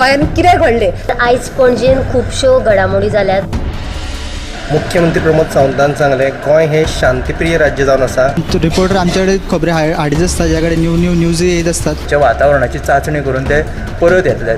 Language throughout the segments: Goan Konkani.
गोंयांत कितें घडलें. आयज पणजेन खुबश्यो घडामोडी जाल्यात. मुख्यमंत्री प्रमोद सावंतान सांगलें, गोंय हें शांतीप्रिय राज्य जावन आसा. रिपोर्टर आमच्याकडे खबरी हाडीत आसता, ज्या कडेन न्यू न्यू न्यूज येत आसतात. वातावरणाची चाचणी करून ते परत येतले.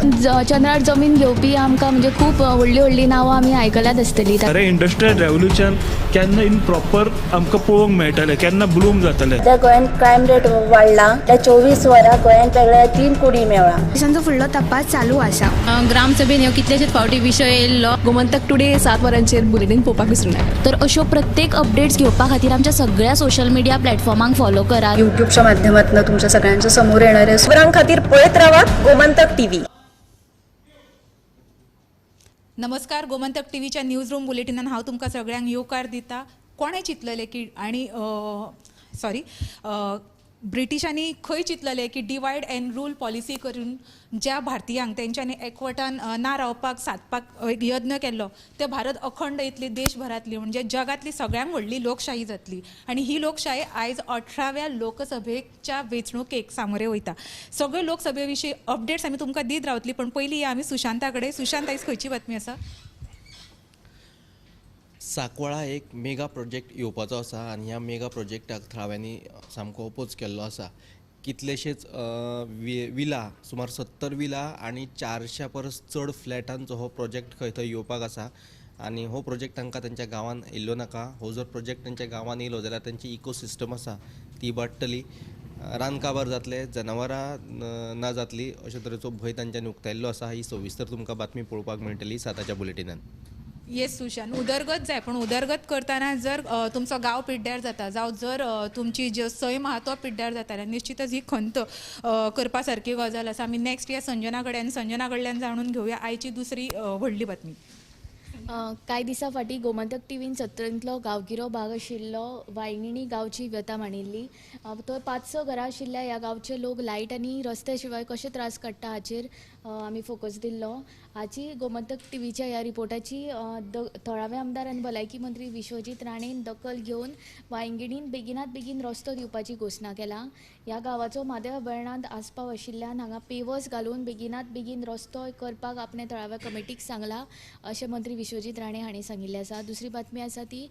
चंद्रार जमीन घेवपी आमकां म्हणजे खूब व्हडलीं व्हडलीं नांवां आमी आयकल्यात आसतलीं. खरें इंडस्ट्रियल रेवोल्युशन केन्ना इन प्रॉपर आमकां पळोवंक मेळटलें, केन्ना ब्लूम जातलें? सध्या गोंयांत क्रायम रेट वाडला. त्या 24 वरां गोंयांत वेगळ्या 3 कुडी मेवळा. पोलिसांचो फुडलो तपास चालू आसा. ग्रामसभेन ह्यो कितलेशेच फावटी विशय येयल्लो. गोमंतक टुडे 7 वरांचेर बुलेटीन पळोवपाक विसरूं नाका. तर अश्यो प्रत्येक अपडेट्स घेवपा खातीर आमच्या सगळ्या सोशल मिडिया प्लॅटफॉर्मांक फॉलो करात. यूट्यूबच्या माध्यमातून तुमच्या सगळ्यांच्या समोर येणार आहे. खबरां खातीर पळयत रावात गोमंतक टीव्ही. नमस्कार, गोमंतक टीव्हीच्या न्यूज रूम बुलेटिनान हांव तुमकां सगळ्यांक येवकार दिता. कोणें चिंतलेलें की आनी सॉरी ब्रिटिशांनी खंय चिंतलेलें की डिवायड अँड रूल पॉलिसी करून ज्या भारतीयांक तेंच्यांनी एकवटान ना रावपाक सादपाक एक यत्न केल्लो, ते भारत अखंड इतली देशभरांतली म्हणजे जगांतली सगळ्यांत व्हडली लोकशाही जातली. आनी ही लोकशाही आयज 18व्या लोकसभेच्या वेंचणुकेक सामोरे वयता. सगळे लोकसभे विशीं अपडेट्स आमी तुमकां दीत रावतली, पण पयलीं या आमी सुशांता कडेन. सुशांत, आयज खंयची बातमी आसा? सांकवाळा एक मेगा प्रोजेक्ट येवपाचो आसा आनी ह्या मेगा प्रोजेक्टाक थळाव्यांनी सामको ओपोज केल्लो आसा. कितलेशेच विला, सुमार 70 विला आनी 400 परस चड फ्लॅटांचो हो प्रोजेक्ट खंय थंय येवपाक आसा आनी हो प्रोजेक्ट तांकां तांच्या गांवांत येयल्लो नाका. हो जर प्रोजेक्ट तांच्या गांवांत येयलो जाल्यार तांची इकोसिस्टम आसा ती इबाडटली, रान काबार जातलें, जनावरां ना जातली, अशे तरेचो भंय तांच्यांनी उक्तायल्लो आसा. ही सविस्तर तुमकां बातमी पळोवपाक मेळटली 7च्या बुलेटिनान. येस सुशांत, उदरगत जाय, पण उदरगत करतना जर तुमचो गांव पिड्ड्यार जाता जावं जर तुमची जो सैम आहा तो पिड्ड्यार जाता जाल्यार निश्चितच ही खंत करपा सारकी गजाल आसा. आमी नेक्स्ट या संजना कडेन, संजना कडल्यान जाणून घेवया आयची दुसरी व्हडली बातमी. कांय दिसां फाटीं गोमंतक टीव्हीन सत्तरींतलो गांवगिरो भाग आशिल्लो वायंगिणी गांवची व्यथा मांडिल्ली. थंय 5-6 घरां आशिल्ल्या ह्या गांवचे लोक लायट आनी रस्ते शिवाय कशे त्रास काडटा हाचेर आमी फोकस दिल्लो. हाची गोमंतक टीव्हीच्या ह्या रिपोर्टाची थळावे आमदार आनी भलायकी मंत्री विश्वजीत राणेन दखल घेवन वायंगिणीन बेगिनात बेगीन रस्तो दिवपाची घोशणा केला. ह्या गांवाचो म्हादय अभयारणांत आस्पाव आशिल्ल्यान हांगा पेवर्स घालून बेगिनात बेगीन रस्तो करपाक आपणे थळाव्या कमिटीक सांगला अशें मंत्री विश्वजीत राणे हांणी सांगिल्लें आसा. दुसरी बातमी आसा ती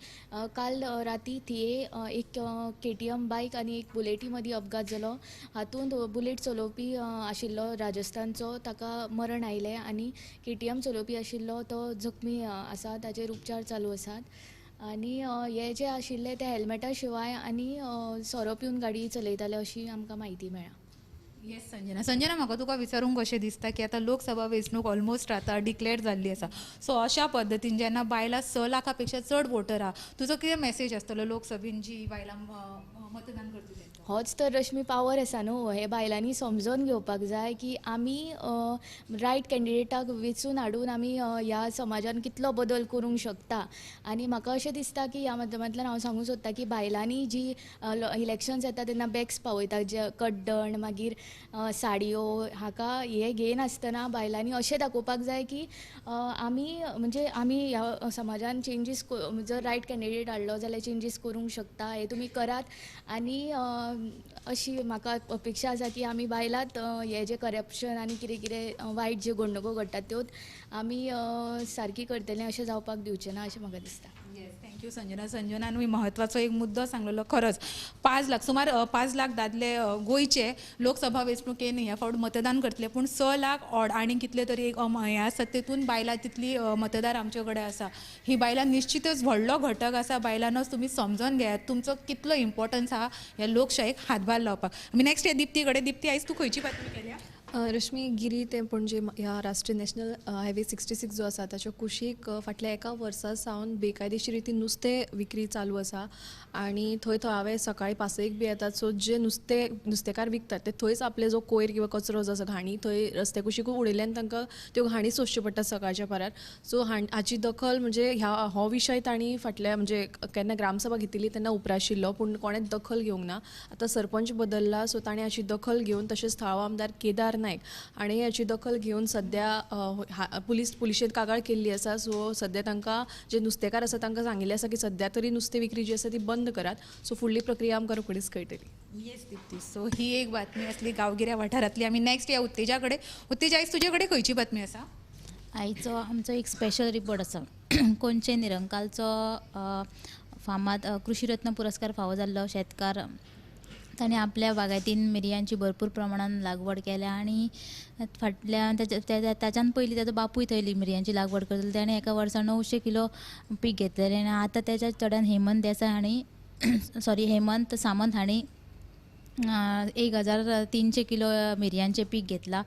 काल राती थिये एक KTM बायक आनी एक बुलेटी मदीं अपघात जालो. हातूंत बुलेट चलोवपी आशिल्लो राजस्थानचो, ताका मरण आयलें आनी KTM चलोवपी आशिल्लो तो जखमी आसा, ताचेर उपचार चालू आसात. आनी हे जे आशिल्ले ते हेल्मेटा शिवाय आनी सोरो पिवन गाडी चलयताले अशी आमकां म्हायती मेळ्ळा. येस संजना, संजना म्हाका तुका विचारूंक कशें दिसता की आतां लोकसभा वेंचणूक ऑलमोस्ट आतां डिक्लेअर जाल्ली आसा, सो अशा पद्दतीन जेन्ना बायलां 6 लाखां पेक्षा चड वोटर आहा, तुजो कितें मॅसेज आसतलो लोकसभेन जी बायलां मतदान करतली? होच तर रश्मी पावर आसा न्हू, हे बायलांनी समजून घेवपाक जाय की आमी रायट कॅन्डिडेटाक वेंचून हाडून आमी ह्या समाजान कितलो बदल करूंक शकता. आनी म्हाका अशें दिसता की ह्या माध्यमांतल्यान हांव सांगूंक सोदता की बायलांनी जी इलेक्शन्स येता तेन्ना बॅग्स पावयता, जे कड्डण मागीर साडयो, हाका हे घेयनासतना बायलांनी अशें दाखोवपाक जाय की आमी म्हणजे आमी ह्या समाजान चेंजीस जर रायट कॅन्डिडेट हाडलो जाल्यार चेंजीस करूंक शकता, हे तुमी करात. आनी अशी म्हाका अपेक्षा आसा की आमी बायलांत हे जे करप्शन आनी कितें कितें वायट ज्यो घडणुको घडटात त्यो आमी सारकी करतले, अशें जावपाक दिवचें ना अशें म्हाका दिसता. येस, thank you Sanjana. संजनानूय म्हत्वाचो एक मुद्दो सांगलेलो. खरंच 5 लाख, सुमार 5 लाख दादले गोंयचे लोकसभा वेंचणुकेन ह्या फावट मतदान करतले, पूण 6 लाख ऑड आनी कितले तरी एक हे आसा तेतून बायलां तितली मतदार आमचे कडेन आसा. ही बायलां निश्चितच व्हडलो घटक आसा. बायलांनूच तुमी समजून घेयात तुमचो कितलो इम्पॉर्टन्स आहा ह्या लोकशायेक हातभार लावपाक. आमी नेक्स्ट या दिप्ती कडेन. दिप्ती, आयज तूं खंयची बातमी केल्या? रश्मी, गिरी ते पणजे ह्या राष्ट्रीय नॅशनल हायवे 66 जो आसा ताच्या कुशीक फाटल्या एका वर्सा सावन बेकायदेशीर रितीन नुस्तें विक्री चालू आसा आनी थंय थळावे सकाळी 5 बी येतात. सो जे नुस्तेकार विकतात ते थंयच आपले जो कोयर किंवा कचरो जो आसा घाणी थंय रस्त्या कुशीकूच उडयल्यान तांकां त्यो घाणी सोंसच्यो पडटा सकाळच्या पारार. सो हाची दखल म्हणजे हो विशय तांणी फाटल्या म्हणजे केन्ना ग्रामसभा घेतिल्ली तेन्ना उप्राशिल्लो, पूण कोणेंच दखल घेवंक ना. आतां सरपंच बदल्ला, सो ताणें हाची दखल घेवन तशेंच थळावो आमदार केदार नायक हाणें हाची दखल घेवन सद्या पुलिशेंत कागाळ केल्ली आसा. सो सद्या तांकां जे नुस्तेकार आसा तांकां सांगिल्लें आसा की सद्या तरी नुस्तें विक्री जी आसा ती बंद करात. सो फुडली प्रक्रिया आमकां रोखडीच कळटली. येस दिप्ती, सो ही एक बातमी आसली गांवगिऱ्या वाठारांतली. आमी नॅक्स्ट या उत्तेजा कडेन. उत्तेजा, आयज तुजे कडेन खंयची बातमी आसा? आयचो आमचो एक स्पेशल रिपोर्ट आसा. कोनचे निरंकालचो फामाद कृषी रत्न पुरस्कार फावो जाल्लो शेतकार, ताणें आपल्या बागायतीन मिरयांची भरपूर प्रमाणान लागवड केल्या आनी फाटल्या ताच्यान पयलीं ताजो बापूय थंय मिरयांची लागवड करतालो. ताणें एका वर्सा 900 किलो पीक घेतलेलें आनी आतां ताच्या चेड्यान हेमंत देसाय हांणी सॉरी हेमंत सामंत हांणी 1300 किलो मिरयांचें पीक घेतलां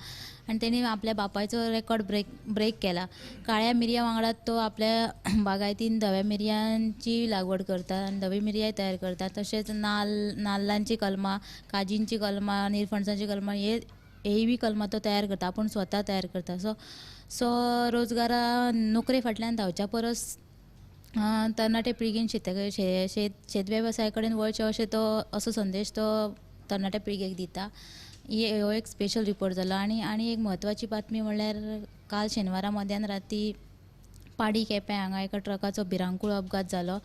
आनी तेणी आपल्या बापायचो रेकॉर्ड ब्रेक केला. काळ्या मिरयां वांगडा तो आपल्या बागायतीन धव्या मिरयांची लागवड करता आनी धवी मिरयांय तयार करता. तशेंच नाल्लांची कलमां, काजींची कलमां, निरफणसांची कलमां हेय बी कलमां तो तयार करता, आपूण स्वता तयार करता. सो सो रोजगारा नोकरे फाटल्यान धांवच्या परस तरणाटे पिळगेन शेत वेवसाया कडेन वळचें अशें तो असो संदेश तो तरणाट्या पिळगेक दिता. हो एक स्पेशल रिपोर्ट जालो. आनी आनी एक म्हत्वाची बातमी म्हणल्यार काल शेनवारा मध्यान राती पाडी केपें हांगा एका ट्रकाचो भिरांकूळ अपघात जालो.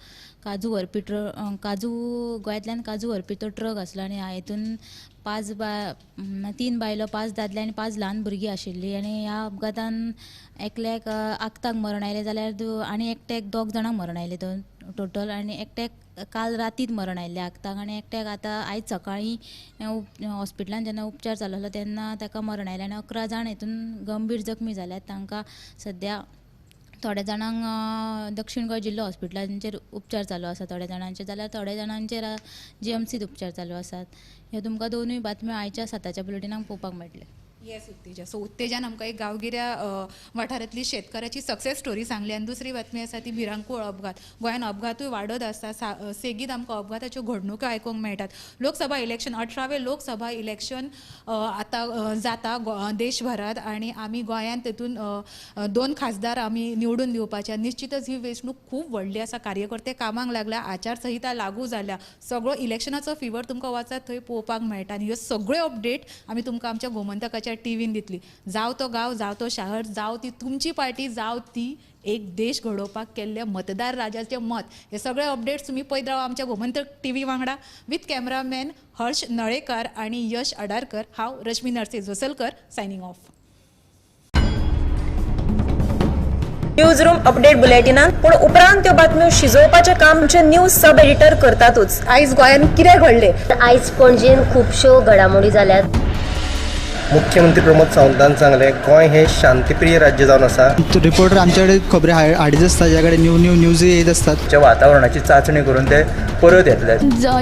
काजू व्हरपी काजू गोंयांतल्यान काजू व्हरपी तो ट्रक आसलो आनी हातून 3 बायलो, 5 दादले आनी 5 ल्हान भुरगीं आशिल्लीं. आनी ह्या अपघातान एकल्याक आक्ताक मरण आयलें जाल्यार आनी एकट्याक 2 जाणांक मरण आयलें टोटल. आनी एकट्याक काल रातीत मरण आयिल्लें आक्ताक आनी एकट्याक आतां आयज सकाळीं हॉस्पिटलान जेन्ना उपचार चालू आसलो तेन्ना ताका मरण आयलें. आनी 11 जाण हितून गंभीर जखमी जाल्यात. तांकां सद्या थोड्या जाणांक दक्षीण गोंय जिल्लो हॉस्पिटलांचेर उपचार चालू आसा थोड्या जाणांचेर, जाल्यार थोड्या जाणांचेर जीएमसीत उपचार चालू आसात. ह्यो तुमकां दोनूय बातम्यो आयच्या 7च्या बुलेटिनाक पळोवपाक मेळटल्यो. येस उत्तेजा, सो उत्तेजान आमकां एक गांवगिऱ्या वाठारांतली शेतकाराची सक्सेस स्टोरी सांगली. आनी दुसरी बातमी आसा ती भिरांकूळ अपघात. गोंयांत अपघातूय वाडत आसा, सेगीत आमकां अपघाताच्यो घडणुको आयकूंक मेळटात. लोकसभा इलेक्शन, 18वें लोकसभा इलेक्शन आतां जाता देशभरांत आनी आमी गोंयांत तेतून 2 खासदार आमी निवडून दिवपाचे. निश्चितच ही वेंचणूक खूब व्हडली आसा. कार्यकर्ते कामाक लागल्या, आचारसंहिता लागू जाल्या, सगळो इलेक्शनाचो फिवर तुमकां वचत थंय पळोवपाक मेळटा. आनी ह्यो सगळ्यो अपडेट आमी तुमकां आमच्या गोमंतकाच्या टीव्हीन दितली. जावं तो गांव, जावं तो शहर, जावं ती तुमची पार्टी, जावं ती एक देश घडोवपाक केल्ले मतदार राजाचें मत, हे सगळे अपडेट्स तुमी पळयत रावा आमच्या गोमंतक टीव्ही वांगडा. विथ कॅमेरामॅन हर्ष नळेकर आनी यश अडारकर, हांव Rashmi Narse Josalkar signing off. News room update बुलेटिनान पूण उपरांत त्यो बातम्यो शिजोवपाचें काम आमचे न्यूज सब एडिटर करतातूच. आयज गोंयांत कितें घडलें? आयज पणजेन खुबश्यो घडामोडी जाल्यात. मुख्यमंत्री प्रमोद सावंतान सांगलें गोंय हे शांतीप्रिय राज्य जावन आसा. रिपोर्टर आमच्याकडे खबरी हाडीत आसता, ज्या कडेन न्यू न्यू न्यूज येत आसतात. वातावरणाची चांचणी करून ते परत येतले.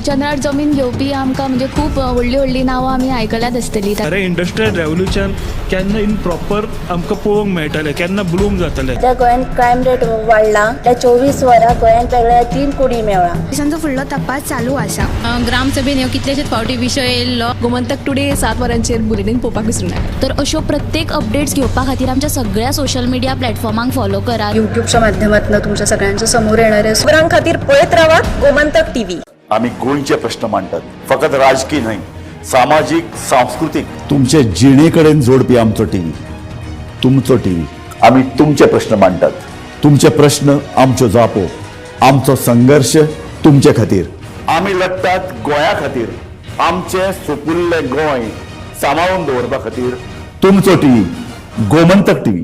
चंद्रार जमीन घेवपी आमकां म्हणजे खूब व्हडली व्हडली नांवां आमी आयकल्यात आसतली. अरे इंडस्ट्रियल रेव्होल्युशन केन्ना इन प्रॉपर आमकां पळोवंक मेळटलें, केन्ना ब्लूम जातलें. सध्या गोंयांत क्रायम रेट वाडला. त्या 24 वरां गोंयांत वेगळ्या 3 कोडी मेळ्ळा. पोलिसांचो फुडलो तपास चालू आसा. ग्रामसभेन ह्यो कितलेशेच फावटी विशय येयल्लो. गोमंतक टुडे 7 वरांचेर बुलेटीन पळोवपाक विसरूं नाका. तर अश्यो प्रत्येक अपडेट्स घेवपा खातीर आमच्या सगळ्या सोशल मिडिया प्लॅटफॉर्मांक फॉलो करात. युट्यूबच्या माध्यमातून तुमच्या सगळ्यांच्या समोर येणार आहे. खबरां खातीर पळयत रावात गोमंतक टीव्ही. आमी गोंयचे प्रश्न मांडटात, फकत राजकीय न्हय, सामाजीक, सांस्कृतीक, तुमचे जिणे कडेन जोडपी आमचो टीव्ही, तुमचो टीव्ही. आमी तुमचे प्रश्न मांडटात, तुमचे प्रश्न आमच्यो जापो, आमचो संघर्श तुमचे खातीर. आमी लढटात गोंया खातीर, आमचें सोपुल्लें गोंय सांबाळून दवरपा खातीर. तुमचो टीव्ही, गोमंतक टीव्ही.